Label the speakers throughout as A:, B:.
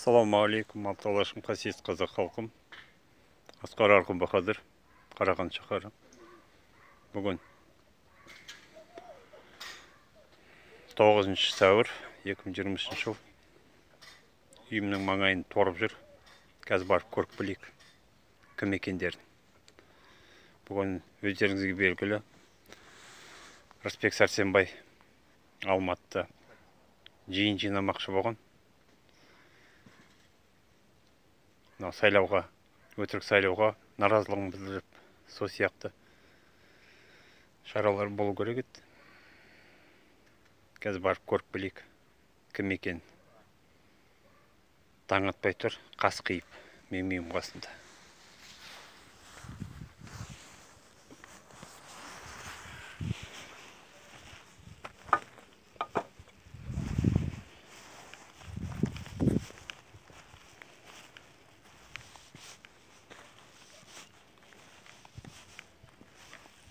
A: Ассалаумағалейкум, Абдалашым, қасиетті қазақ халқым. Асқар Арғын Бахадыр, Қарағанды шаһары. Бүгін 9 сәуір 2023 жыл. Үйімнің маңайын торып жүр. Қазір барып көріп білейік кім екендерін. Бүгін өздеріңізге белгілі Рысбек Сәрсенбай Алматыда жиын жинамақшы болған. Сайлауға, өтірік сайлауға наразылығын білдіріп, сол сияқты шаралар болу керек еді. Қазір барып көріп білейік кім екенін. Таң атпай тұр, қас қиып менің үйім қасында.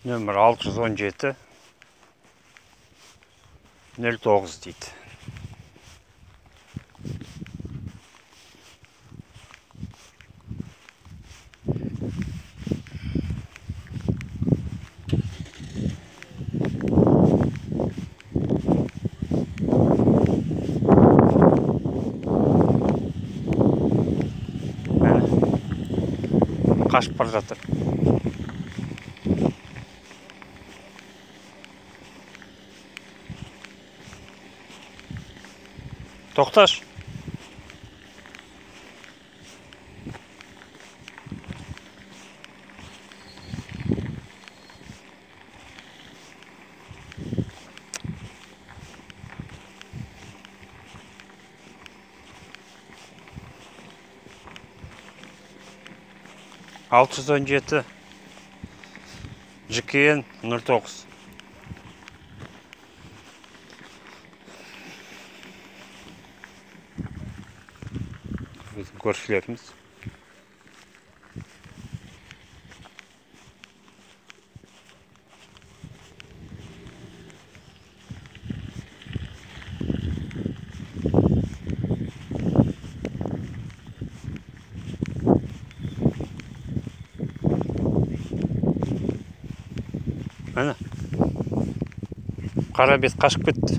A: Нөмір 617 09 дейді. Қашып бара жатыр. Тоқташ. 617 ЖКН 09. Біздің көршілеріміз. Міне, қара бет қашып кетті.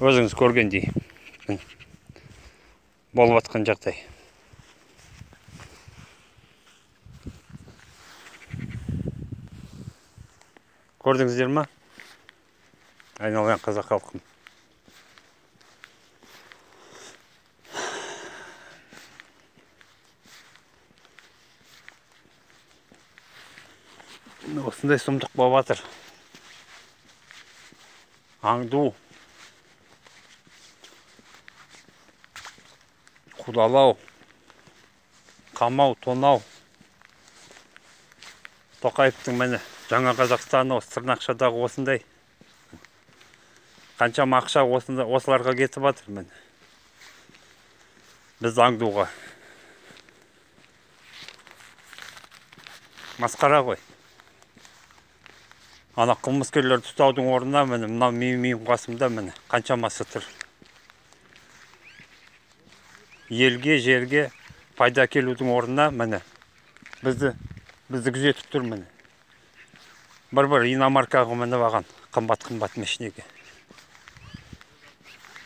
A: Өзіңіз көргендей болып атқан жағдай. Көрдіңіздер ма? Айналайын қазақ халқым. Осындай сұмдық болып жатыр. Аңду, қудалау, қамау, тонау. Тоқаевтың міне жаңа Қазақстаны осы тырнақшадағы осындай. Қаншама ақша осыларға кетіп жатыр міне. Бізді аңдуға. Масқара ғой. Ана қылмыскерлерді ұстаудың орнына міне мынау менің қасымда міне қаншамасы тұр. Елге, жерге пайда әкелудің орнына міне бізді күзетіп тұр міне. Бір-бір иномаркаға мініп алған қымбат-қымбат машинеге.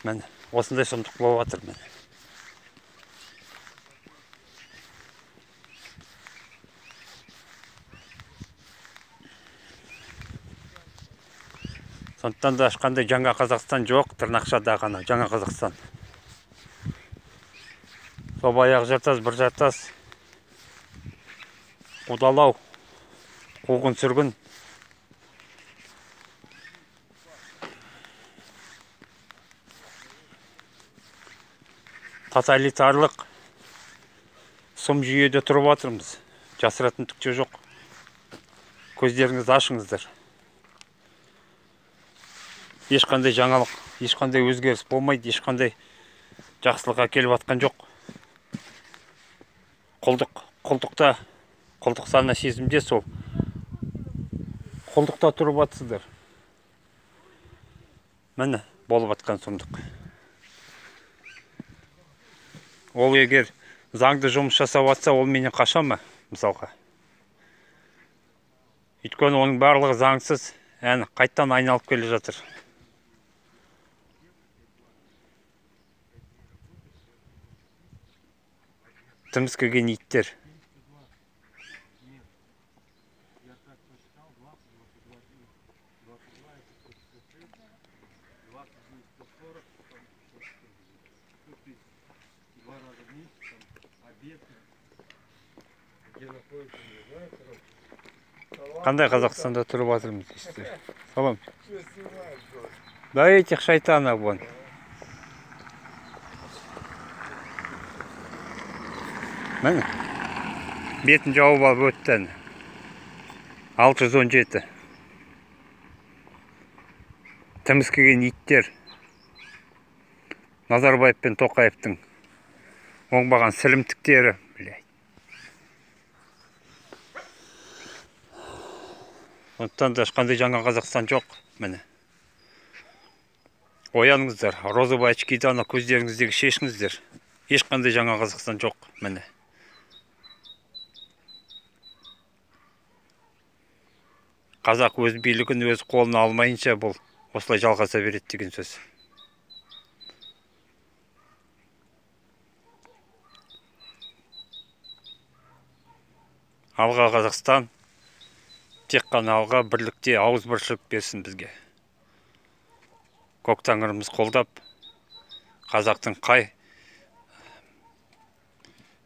A: Міне осындай сұмдық болып жатыр міне. Сондықтан да ешқандай жаңа Қазақстан жоқ, тырнақшада ғана жаңа Қазақстан. Сол баяғы жартас, бір жартас, қудалау, қуғын сүргін. Тоталитарлық сұм жүйеде тұрып жатырмыз. Жасыратын түк те жоқ. Көздеріңізді ашыңыздар. Ешқандай жаңалық, ешқандай өзгеріс болмайды, ешқандай жақсылық әкеліп атқан жоқ. Құлдықта, құлдық сана сезімде сол. Құлдықта тұрып атсыздар. Міне болып атқан сұмдық. Ол егер заңды жұмыс жасап атса, ол менен қаша ма, мысалға? Өйткені оның барлығы заңсыз, әні қайттан айналып келе жатыр. Тіміскіген иттер. Қандай Қазақстанда тұрып жатырмыз дейсіздер. Салам. Да этих шайтанов вон. Міне. Бетін жауып алып өтті. 617. Тіміскіген иттер. Назарбаев пен Тоқаевтың оңбаған сілімтіктері. Блядь. Сондықтан да ешқандай жаңа Қазақстан жоқ, міне. Ояныңыздар, розовый очкиді ана көздеріңіздегі шешіңіздер. Ешқандай жаңа Қазақстан жоқ, міне. Қазақ өз билігін өз қолына алмайынша бұл осылай жалғаса береді деген сөз. Алға Қазақстан, тек қана алға, бірлікте ауызбіршілік берсін бізге. Көк тәңіріміз қолдап, қазақтың қай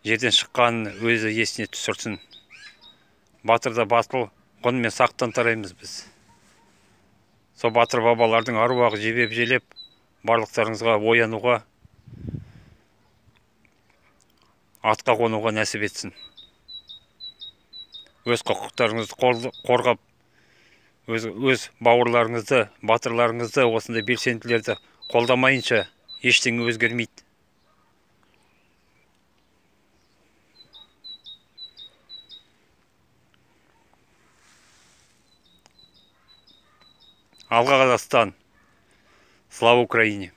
A: жерден шыққанын өзі есіне түсірсін. Батыр да батыл, ғұн мен сақтан тараймыз біз. Сол батыр бабалардың аруағы жебеп желеп, барлықтарыңызға оянуға, атқа қонуға нәсіп етсін. Өз құқықтарыңызды қорғап, өз бауырларыңызды, батырларыңызды, осындай белсенділерді қолдамайынша ештеңе өзгермейді. Алға Қазақстан! Слава Украине!